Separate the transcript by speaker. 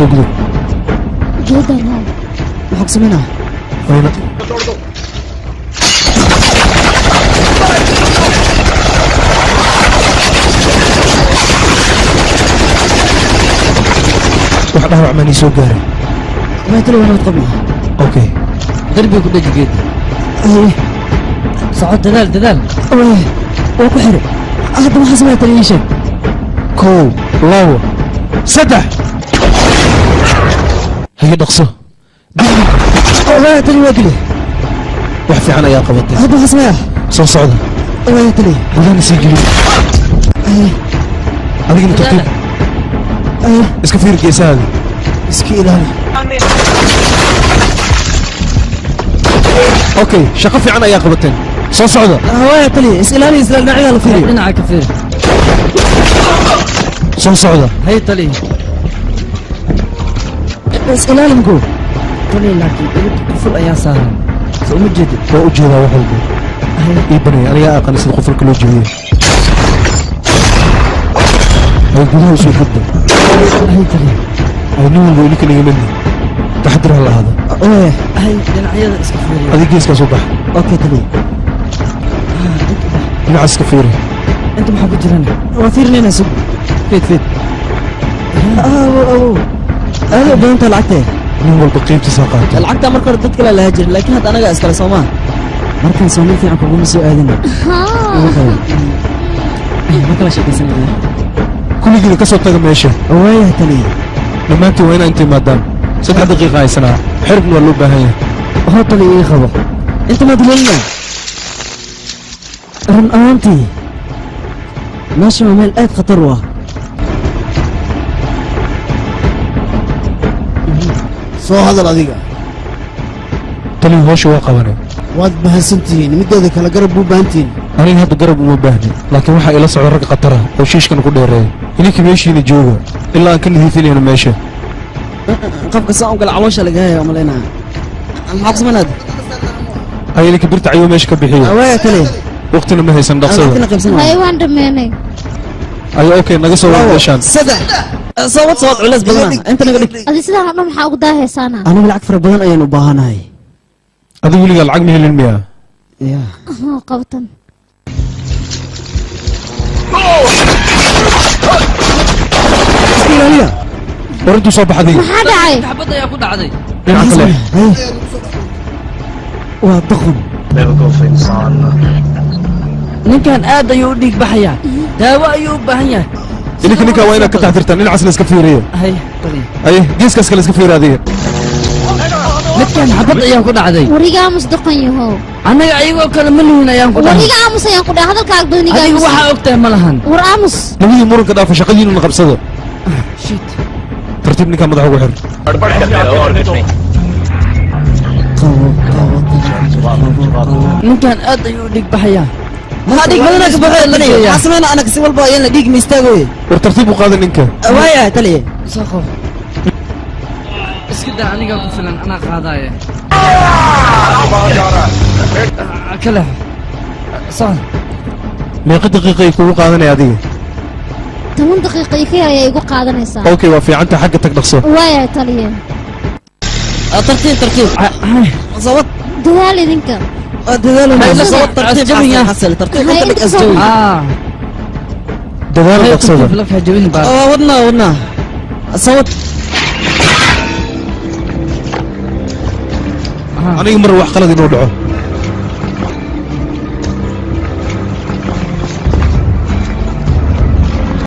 Speaker 1: Soo gudub.
Speaker 2: Geedan haa.
Speaker 3: Maxaa ku samaynaa?
Speaker 1: Wayna wax dhaawac maan ii soo gaaray.
Speaker 3: Waa tali, waa nabad qabnaa.
Speaker 1: Okay,
Speaker 4: darbiga ku dheji geed.
Speaker 3: Haye.
Speaker 4: Soco, dadaal, dadaal.
Speaker 3: Waaya, waa ku xidhay. Hadda maxaa sameeya tali? Ii sheeg.
Speaker 1: 1, 2, 3, haye, dhaqso.
Speaker 3: Waaya tali, waa geli.
Speaker 1: Wax fiican ayaa qabatay.
Speaker 3: Hadda maxaa sameeya?
Speaker 1: Soo socda.
Speaker 3: Waaya tali.
Speaker 1: Gudahana sii gelin.
Speaker 3: Haye.
Speaker 1: Adigana tartiib.
Speaker 3: Haye.
Speaker 1: Iska fiiri geesahaada.
Speaker 3: Iska ilaali.
Speaker 1: Okay, shaqo fiican ayaa qabateen, soo socda.
Speaker 3: Waaya tali, is ilaali, isla dhinacyada la fiiriyo.
Speaker 4: Dhinaca ka fiiri.
Speaker 1: Soo socda.
Speaker 4: Hay tali.
Speaker 3: Is ilaali mku.
Speaker 4: Tali, laakiin irid quful ayaa saaran, soo uma jeedid?
Speaker 1: Waa u jeedaa wax walba. Ii banaya, anigaa aqaan sida qufulka loo jeediyo. Ay, gudaha usoo gudba.
Speaker 4: Hay tali.
Speaker 1: Ay, nin walba ininka naga midna taxadir ha lahaado.
Speaker 3: Waaya.
Speaker 4: Hay, dhinacyada iska fiiriya.
Speaker 1: Adig geeskaa soo bax.
Speaker 3: Okay tali.
Speaker 1: Dhinacaas iska fiiri.
Speaker 4: Inta maxaa ku jiran?
Speaker 3: Waa fiirinayna, sug. Fiid fiid. Awow, aad u badan tahay lacagtee.
Speaker 1: Nin walba qaybtiisa ha qaato.
Speaker 3: Lacagtaa marka hore dad kale lahaa jirin, laakiin hadda anaga iskale soo maa. Markaan soo meel fiican kuguma soo aadina. Igu qabo, ma kala sheekaysanayna.
Speaker 1: Kulligiina ka soo taga meesha.
Speaker 3: Waaya tali.
Speaker 1: Dhammaantiin waa inaa inta imaadaan. 3 daqiiqa haysanaa, xiribna waa loo baahan yahay.
Speaker 3: Hoo tali, ii qabo. Inta maad leelina. Run ahaantii meeshan waa meel aad khatar u ah.
Speaker 5: Soo hadal adiga.
Speaker 1: Tali, hawsha waa qabanay.
Speaker 5: Waad mahadsantihiin. Mideeda kale, garab buu baahantihiin?
Speaker 1: Aniga hadda garab uma baahni, laakiin waxaa ila socda rag khatara oo shiishkan ku dheereeya. Idinka meeshiina jooga ilaa aan ka nadiifinayno meesha.
Speaker 3: Qofka saa u gala caloosha laga haya umalaynaya. Maxaa ku samaynaad?
Speaker 1: Ay, idinka birta cayoo meesha ka bixiya.
Speaker 3: Waaya tali.
Speaker 1: Waqtina ma haysan, dhaqsada.
Speaker 3: Lacagtina qaybsan.
Speaker 2: Haye, waan dhammeynay.
Speaker 1: Ay, okay, naga soo wada meeshaan.
Speaker 3: 3, sawad sawad, culays badana inta naga dhig.
Speaker 2: Adi sidaan oo dhan maxaa ugu daahaysaana?
Speaker 3: Aniga lacag fara badan ayaan u baahanahay.
Speaker 1: Adigu weligaa lacag ma helin miyaa?
Speaker 3: Ya.
Speaker 2: Qabtan.
Speaker 3: Iska ilaaliya.
Speaker 1: War intuu soo bax adiga.
Speaker 2: Maxaa dhacay?
Speaker 4: Xabad ayaa ku dhacday.
Speaker 1: Dhinaca kale.
Speaker 3: Haye. Waa doqon.
Speaker 4: Ninkan aad ayuu u dhiig baxayaa, daawo ayuu u baahan yahay.
Speaker 1: Idinka ninkaa waa inaad ka taxdirtaan, dhinacaas la iska fiiriya.
Speaker 4: Hay tali.
Speaker 1: Ay, geeskaas kale iska fiiri adiga.
Speaker 4: Midkan xabad ayaa ku dhacday.
Speaker 2: Wariga aamus, doqon yahow.
Speaker 4: Annaga ayagoo kale ma nuhin ayaan ku dhahay.
Speaker 2: Wariga aamus ayaan ku dhahay, hadalkaaga badan iga
Speaker 4: Adiga
Speaker 2: aamus.
Speaker 4: waxaa og tahay ma lahan.
Speaker 2: War aamus.
Speaker 1: Labadii muranka dhaafa, shaqadiinuna qabsada.
Speaker 4: Shit.
Speaker 1: Tartiib, ninkaa madaxa ugu xir.
Speaker 3: Qabo, qabo, qabo, qabo.
Speaker 4: Ninkan aad ayuu u dhiig baxayaa.
Speaker 3: Maxaa dhiig badanaa ka baxay taliya? Maxaa sameynaa anaga? Si walba ayaan la dhiig ma istaagooye.
Speaker 1: War tartiib u qaada ninka.
Speaker 3: Waaya taliya.
Speaker 4: Soo qof, iska daa, anigaa ku filan, anaa qaadaaye. Ka leexo, socod.
Speaker 1: Meeqa daqiiqa ay kugu qaadanaya adiga?
Speaker 2: 10 daqiiqa iyo ka yar ayaa igu qaadanaysaa.
Speaker 1: Okay, waa fiicanta, xagga tag, dhaqso.
Speaker 2: Waaya taliye.
Speaker 3: Tartiib, tartiib, sawad.
Speaker 2: Dadaal idinka.
Speaker 3: Dadaal, sawad, tartiib.
Speaker 4: Asjabiga.
Speaker 3: Xasil, tartiib.
Speaker 2: Hay,
Speaker 3: inta dhig
Speaker 2: inta soo-
Speaker 3: asjawi.
Speaker 4: Ah.
Speaker 1: Dadaal, dhaqsada.
Speaker 4: Tartiib, lafha jabin baa.
Speaker 3: Wadnaa, wadnaa, sawad.
Speaker 1: Aniga mar wax qalad inuu dhaco.